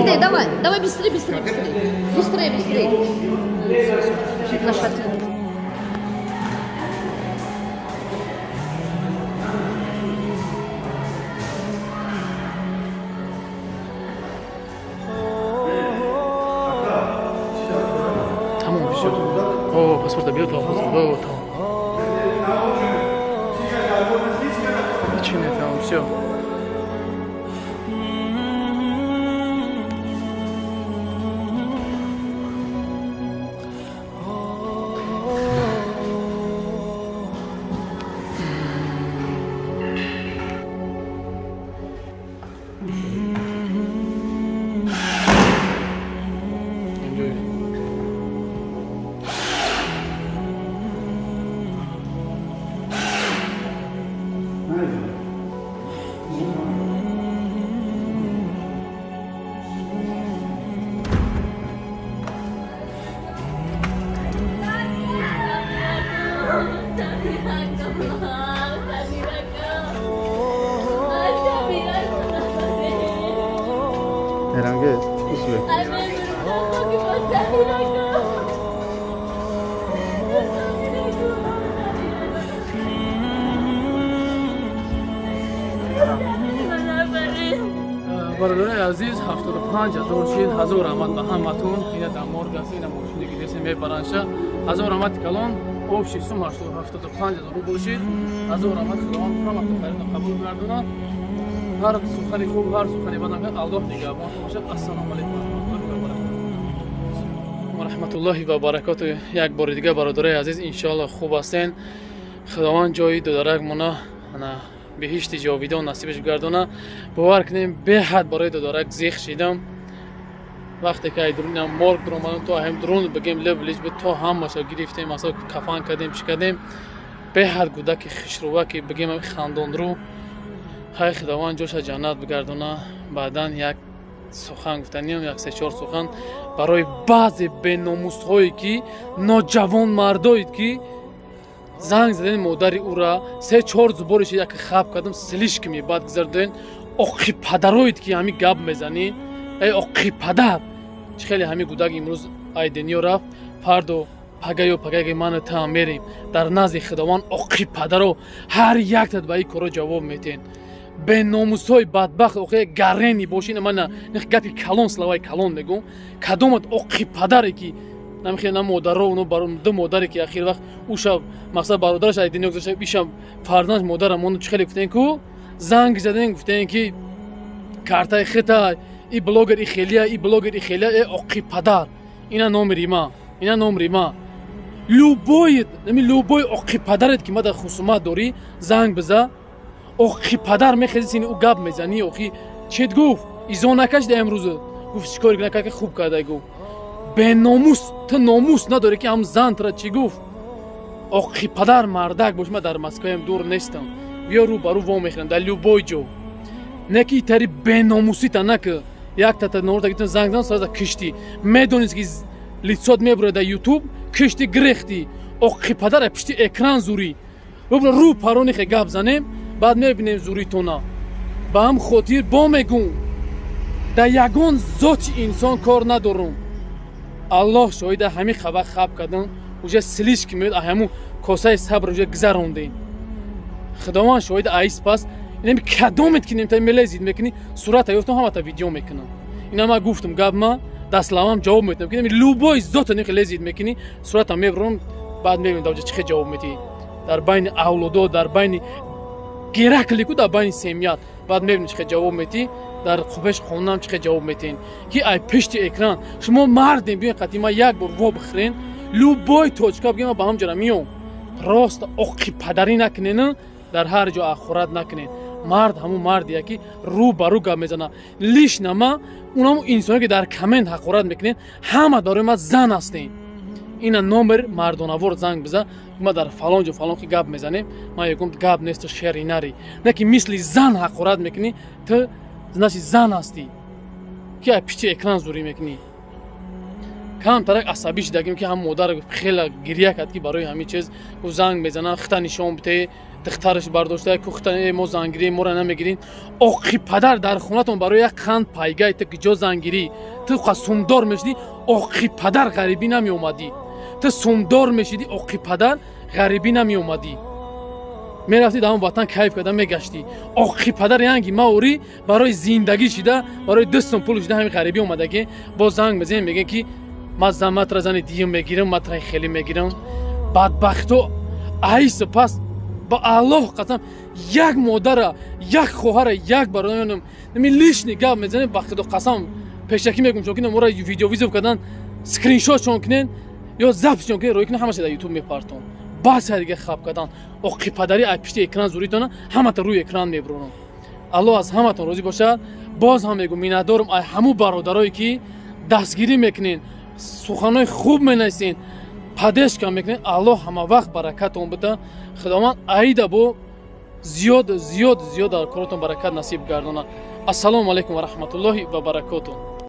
Где, давай, давай, быстрее, быстрее, быстрее, быстрее, быстрее. На шатре. Tamam, все. О, паспорт бьет, о, там. Причины там, все. Бародарони азиз, 75,000 шид, ҳазор раҳмат ба ҳаматон. Ина дар морг аст, ина мошине ки десем мебаранша. Ҳазор раҳмати калон, общий сум 75,000 рубл шид. Ҳазор раҳмат, Худованд ҳаматон хайрро қабул гардонад. Ҳар сухани хуб, ҳар сухани бад накард, Аллоҳ нигаҳбон бошад. Ассалому алайкум ва раҳматуллоҳи ва баракотуҳ. Як бори дигар бародарони азиз, иншоаллоҳ хуб ҳастен. Худованд ҷои додарак мона ана беҳишти ҷовидон насибаш гардона. Бовар кунем, беҳад барои додарак зиқ шидам. Вақте ки ай дурунам морг дуромадам, то ҳам дурун бигем леб лич буд, то ҳамаша гирифтем, масалан кафан кардем, чӣ кардем. Беҳад гудаки хишрува ки бигем хандонрӯ. Хай Худованд ҷоша ҷаннат бигардона. Баъдан як сухан гуфтаниям, як се-чор сухан барои баъзе беномусҳое ки ноҷавонмардоед ки занг задани модари ӯра се-чор зубориш як хаб кардам, слишком бад гузардоен. Оқи падароид ки ҳами гап мезанӣ, эй оқи падар, чӣ хеле ҳами гудаг имрӯз ай дунё рафт, фардо пагаю пагаги ману та мерем дар назди Худованд. Оқи падаро ҳар яктат ба ин коро ҷавоб метен. Беномусҳои бадбахт, охе гарени бошин, мана гапи калон, словаи калон мегӯм, кадомат оқи падаре ки намехе на модаро, уно ду модаре ки ахир вақт уша мақсад бародараш ай дунё гузашта, иша фарзандаш модарам оно чӣ хеле гуфтен ку занг заден, гуфтен ки картаи хита и блогер и хелия, и блогер и хелия. Э оқи падар, ина номери ма, ина номери ма. Любой, нами любой оқи падарет ки ма дар хусумат дорӣ, занг биза. Оқи падар мехези сини ӯ гап мезанӣ, охи чет гуфт, изо накашида имрӯз. Гуфт чӣ кор накард ки хуб карда гуфт. Беномус, ту номус надорӣ ки ҳам зан тура чӣ гуфт? Оқи падар мардак бош, ман дар Москваям дур нестам. Биё рӯ ба рӯ во мехӯрем дар любой ҷо. Не ки тари беномусита наки. Як тата норта занг зан сразу кишти. Медонист ки лицот мебурад дар YouTube, кишти гирехти. Оқи падар пишти экран зурӣ. Бубра рӯ парони хе гап занем, баъд мебинем зуритона. Ба ҳам хотир бо мегум. Дар ягон зоти инсон кор надорум. Аллоҳ шоҳида ҳамин хабар хаб кардан, уже слишком меояд, ҳамун косаи сабр уже гузарондем. Худованд шоҳида аис пас инами кадомет ки немта мелезид мекунӣ, сурата ёфтам ҳамата видео мекунам. Ина ма гуфтам гап ма дастлавам ҷавоб метам ки любой зота нихе лезид мекунӣ, сурата мебурам, баъд мебинам дар чӣ хе ҷавоб метиҳӣ. Дар байни авлодо, дар байни гераклику, дар байни семият, баъд мебинем чӣ хе ҷавоб метиҳӣ. Дар қубеш хонам чӣ хе ҷавоб метиҳен ки ай пишти экран шумо мардем биёен қатъи ма як бор во бихӯрен, любой точка бигем ма ба ҳам ҷора миём. Просто оқи падарӣ накунен, дар ҳар ҷо ахорат накунен. Мард ҳамун мардия ки рӯ ба рӯ гап мезана. Лишна ма унаму инсоне ки дар коммент ҳақорат мекунен, ҳама барои ма зан ҳастен. Ина номер мардонавор занг биза, ма дар фалон ҷо фалон ки гап мезанем, ман мегӯям гап нест, шери нари. Не ки мисли зан ҳақорат мекунӣ, ту значит зан ҳастӣ ки ай пишти экран зурӣ мекунӣ. Камтарак асабӣ шидагим ки ҳам модар хеле гиря кард ки барои ҳамин чиз ӯ занг мезанад, хита нишон бите, духтараш бардошта, ку хита мо зангирӣ, моро намегирин. Оқи падар дар хонатон барои як қанд пайгай ту киҷо зангирӣ? Ту қа сумдор мешидӣ, оқи падар ғарибӣ намеомадӣ. Ту сумдор мешидӣ, оқи падар ғарибӣ намеомадӣ. Мерафтӣ дар он ватан кайф карда мегаштӣ. Оқи падар янги ма орӣ барои зиндагӣ шида, барои 2 сум пул шида ҳамин ғарибӣ омадагӣ, боз занг мезанем мегӯем ки ма заматра зани дигим мегирам, матра хеле мегирам. Бадбахто айс пас ба Аллоҳ қасам як модара, як хоҳара, як бародарам нами лишний гап мезанем, ба Худо қасам пешакӣ мегӯм, чунки моро видеовизов кардан, скриншотшон кунен ё записшон кунен, рӯй кунен, ҳамаша дар YouTube мепартон. Бас дига хаб кардан, оқи падарӣ ай пишти экран зуритона, ҳамата рӯи экран мебуронам. Аллоҳ аз ҳаматон розӣ бошад. Боз ҳам мегӯм миннатдорам ай ҳамун бародарое ки дастгирӣ мекунен, суханҳои хуб менависен, поддержка мекунед. Аллоҳ ҳама вақт баракатон бида. Худованд аида бо зиёд зиёд зиёд дар коротон баракат насиб гардонад. Ассалому алайкум ва раҳматуллоҳи ва баракотуҳ.